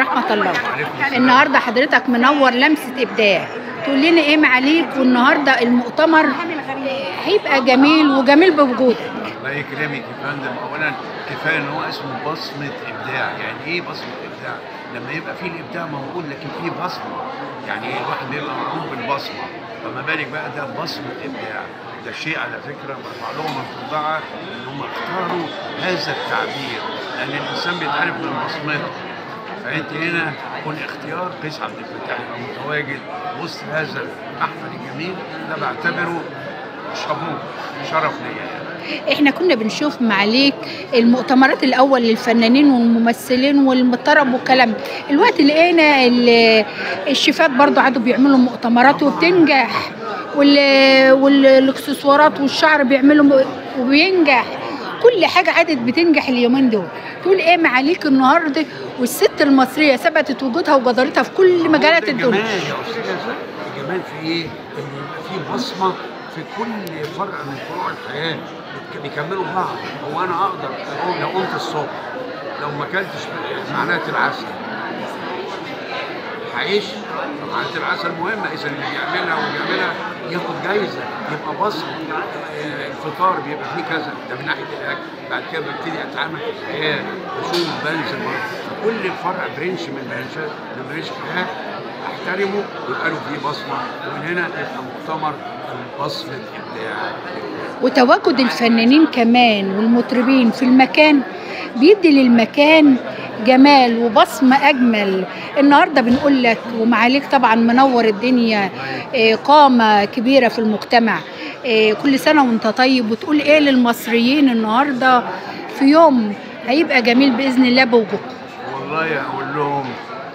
ورحمة الله. النهارده حضرتك منور لمسه ابداع، تقول لنا ايه معاليك؟ والنهارده المؤتمر هيبقى جميل وجميل بوجودك. الله يكرمك يا فندم. اولا كفاية ان هو اسمه بصمة ابداع. يعني ايه بصمة ابداع؟ لما يبقى فيه الابداع موجود لكن فيه بصمة، يعني الواحد بيبقى معروف بالبصمه، فما بالك بقى ده بصمة ابداع. ده شيء على فكرة برفع لهم القبعة ان هم اختاروا هذا التعبير، لان الانسان بيتعرف من بصمته. فانت هنا كل اختيار قيس عبد الفتاح يبقى متواجد وسط هذا المحفل الجميل ده، بعتبره شابوه، شرف ليا يعني. احنا كنا بنشوف معاليك المؤتمرات الاول للفنانين والممثلين والطرب والكلام، الوقت لقينا الشيفات برضو عادوا بيعملوا مؤتمرات وبتنجح، والاكسسوارات والشعر بيعملوا وبينجح، كل حاجة عادت بتنجح اليومين دول. تقول ايه معاليك النهارده والست المصرية ثبتت وجودها وجدارتها في كل مجالات الدنيا؟ الجمال يا استاذه، الجمال في ايه؟ ان يبقى في بصمة في كل فرع من فروع الحياة، بيكملوا بعض. هو انا اقدر اقوم لو قمت الصبح لو ما اكلتش معلقه العسل هعيش؟ معلقه العسل مهمة، اذا اللي بيعملها وبيعملها ياخد جايزة، يبقى بصمة. الفطار بيبقى فيه كذا، ده من ناحية الاكل. بعد كده ببتدي اتعامل في الحياة، بشوف بنزل كل فرع branch من branch ات من branch الحياة احترمه ويبقى له فيه بصمة، ومن هنا يبقى مؤتمر بصمة ابداع. وتواجد الفنانين كمان والمطربين في المكان بيدي للمكان جمال وبصمه اجمل. النهارده بنقول لك ومعاليك طبعا منور الدنيا، قامه كبيرة في المجتمع، كل سنة وانت طيب. وتقول ايه للمصريين النهارده في يوم هيبقى جميل باذن الله بوجودكم؟ والله اقول لهم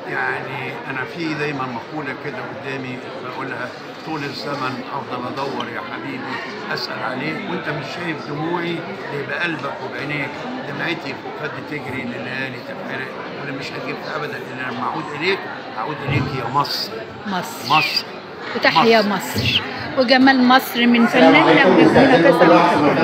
يعني انا في دايما مقولة كده قدامي بقولها طول الزمن، افضل ادور يا حبيبي اسال عليك وانت مش شايف دموعي ليه بقلبك وبعينيك، دمعتي فوق خدي تجري لليالي تتحرق، واللي مش هتجيب ابدا الا لما اعود اليك، اعود اليك يا مصر. مصر مصر وتحيا مصر وجمال مصر من فناننا ونجمنا.